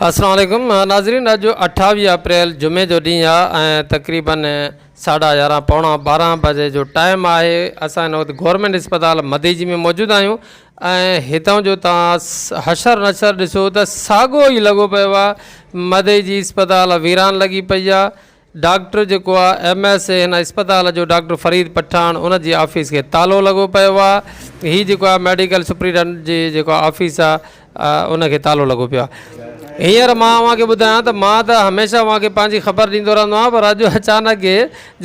السلام عليڪم ناظرين اڄ 28 اپريل جمعي جو ڏينهن آهي ۽ تقريبن ساڍا يارهن پوڻا ٻارهن بجي جو ٽائيم آهي. اسان هن وقت گورنمينٽ اسپتال مديجي ۾ موجود آهيون ۽ هتان جو توهان حشر نشر ڏسو ته ساڳو ئي لڳو پيو آهي. مديجي اسپتال ويران لڳي پئي آهي. ڊاڪٽر جيڪو آ ايم ايس اي هن اسپتال جو ڊاڪٽر فريد پٺاڻ ان جي آفيس کي تالو لڳو پيو آ هي جيڪو آ ميڊيڪل سپريڊنٽ جي جيڪو آفيس آ ان کي تالو لڳو پيو آ هينئر مان اوهان کي ٻڌايان ته مان ته هميشه اوهان کي پنهنجي خبر ڏيندو رهندو آهيان پر اڄ اچانڪ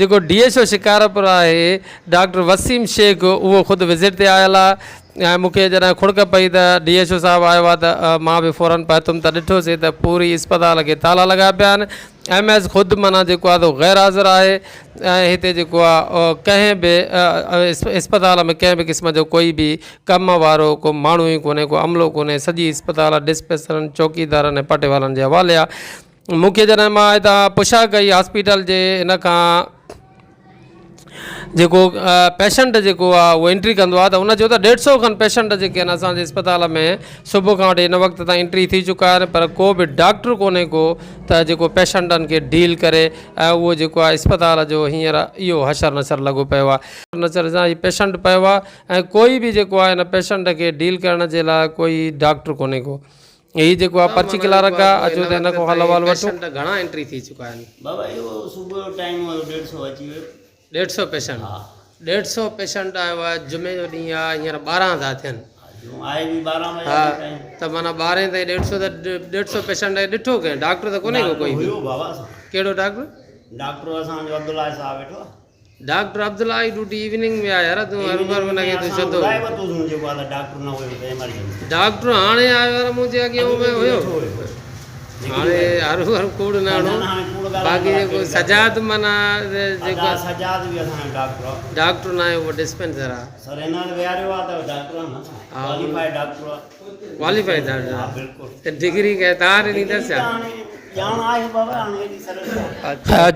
جيڪو ڊي ايڇ او شڪارپور آهي ڊاڪٽر وسيم شيخ اهو خود وزٽ تي آيل آ ۽ مون کي جڏهن کڙڪ پئي ته ڊي ايڇ او صاحب آيو آ ته مان به فورن پهتم ته ڏٺوسي ته پوري اسپتال کي تالا لڳا پيا آهن. ايم ايس خود معنيٰ جيڪو آهي سو غير حاضر آهي ۽ هتي جيڪو آهي ڪنهن به اسپتال ۾ ڪنهن به قسم جو ڪوئي به ڪم وارو ڪو ماڻهو ئي ڪونهي ڪو عملو ڪونهي سڄي اسپتال ڊسپينسرن چوڪيدارن ۽ پٽيوالن جي حوالي آهي مون کي جڏهن مان هتان پڇا ڪئي هاسپيٽل جي ان کان جيڪو پيشنٽ جيڪو آ اهو انٽري ڪندو آ ته ان چيو ته ڏيڍ سو کن پيشنٽ جيڪي آهن اسان جي اسپتال ۾ صبح کان وٺي هن وقت تائين انٽري ٿي چڪا آهن پر ڪو به ڊاڪٽر ڪونهي ڪو ته جيڪو پيشنٽن کي ڊيل ڪري ۽ اهو جيڪو آ اسپتال جو هينئر اهو حشر نشر لڳو پيو آ. نشر سان هي پيشنٽ پيو آ ۽ ڪوئي به جيڪو آ هن پيشنٽ کي ڊيل ڪرڻ جي لاء ڪوئي ڊاڪٽر ڪونهي ڪو هي جيڪو آ پرچي ڪلارڪ آ اچو ته هن کان حال احوال وٺون. پيشنٽ گهڻا انٽري ٿي چڪا آهن؟ بابا اهو صبح جو ٽائيم هيو ڏيڍ سو اچي ويو. ڏيڍ سو پيشنٽ؟ ها. ڏيڍ سو پيشنٽ آيو آهي جمعي جو ڏينهن آ هينئر 12 ٿا ٿين. آهي به 12 بجي ها ٽائيم. ته معنيٰ ٻارهين تائين ڏيڍ سو ته ڏيڍ سو پيشنٽ کي ڏٺو ڪنهن ڊاڪٽر ته ڪونهي ڪو ڪوئي به. هيو بابا اسان. ڪهڙو ڊاڪٽر؟ ڊاڪٽر اسان جو عبدالله صاحب ويٺو آ. ڊاڪٽر عبدالله جي ڊيوٽي ايوننگ ۾ آهي يار تون هروڀرو هن کي تون ڇتو ڊاڪٽر هاڻي آيو يار منهنجي اڳيان ۾ هيو هاڻي هروڀرو ڪوڙ نه هڻو باقي جيڪو سجاد معنيٰ جيڪو ڊاڪٽر نه آهي اهو ڊسپينسر آهي ڪواليفائيڊ ڊاڪٽر آ ته ڊگري ڪنهن تان ڏني اٿس ڇا؟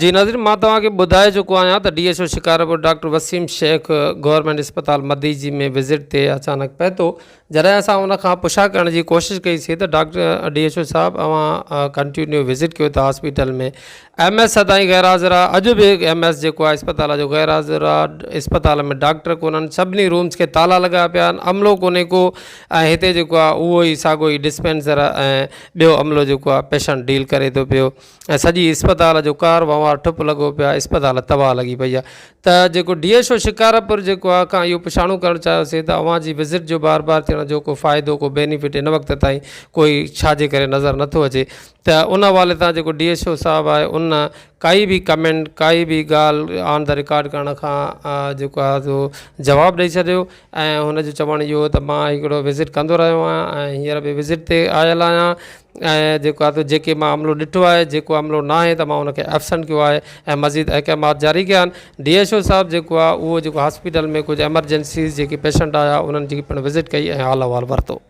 جي ناظرين مان توهان کي ٻڌائي چڪو آهيان ته D H O Shikarpur doctor Waseem Shaikh government اسپتال مديجي ۾ وزٽ تي اچانڪ پهتو جڏهن اسان ان کان پڇا ڪرڻ جي ڪوشش ڪئي سي ته ڊاڪٽر ڊي ايڇ او صاحب اوهان ڪنٽينيو وزٽ ڪيو ٿا هاسپيٽل ۾ ايم ايس سدائين غير حاضر آ اڄ به ايم ايس جيڪو آ اسپتال جو غير حاضر آ اسپتال ۾ ڊاڪٽر ڪونهن سڀني رومز کي تالا لڳايا پيا آهن عملو ڪونهي ڪو ۽ هتي جيڪو آ اهو ئي ساڳو ئي ڊسپينسر ۽ ٻيو عملو جيڪو آ پيشنٽ ڊيل ڪري ٿو پيو ۽ سڄي اسپتال جو ڪار وهنوار ٺپ لڳو پيو آ اسپتال تباهه لڳي پئي آ ته جيڪو ڊي ايڇ او شڪارپور جيڪو آ کان اهو پڇاڻو ڪرڻ چاهيوسي ته اوهان جي وزٽ جو بار بار ٿيڻ جو ڪو فائدو ڪو بينيفٽ هن وقت تائين ڪوئي ڇا جي ڪري نظر نٿو اچي ته ان حوالي سان جيڪو ڊي ايڇ او صاحب آهي ان ڪائي به ڪمينٽ ڪائي به ڳالهه آن the record ڪرڻ کان جيڪو آهي سو جواب ڏئي ڇڏيو ۽ هن جو چوڻ اهو هو ته مان هڪڙو وزٽ ڪندو رهيو آهيان ۽ هينئر به وزٽ تي آيل آهيان ۽ جيڪو آهي سو جيڪي مان عملو ڏٺو آهي جيڪو عملو نه آهي ته مان ان کي ايبسنٽ ڪيو آهي ۽ مزيد احڪامات جاري ڪيا آهن ڊي ايڇ او صاحب جيڪو آهي اهو جيڪو هاسپيٽل ۾ ڪجهه ايمرجنسيز جيڪي پيشنٽ آيا انهن جي پڻ وزٽ ڪئي ۽ حال احوال ورتو.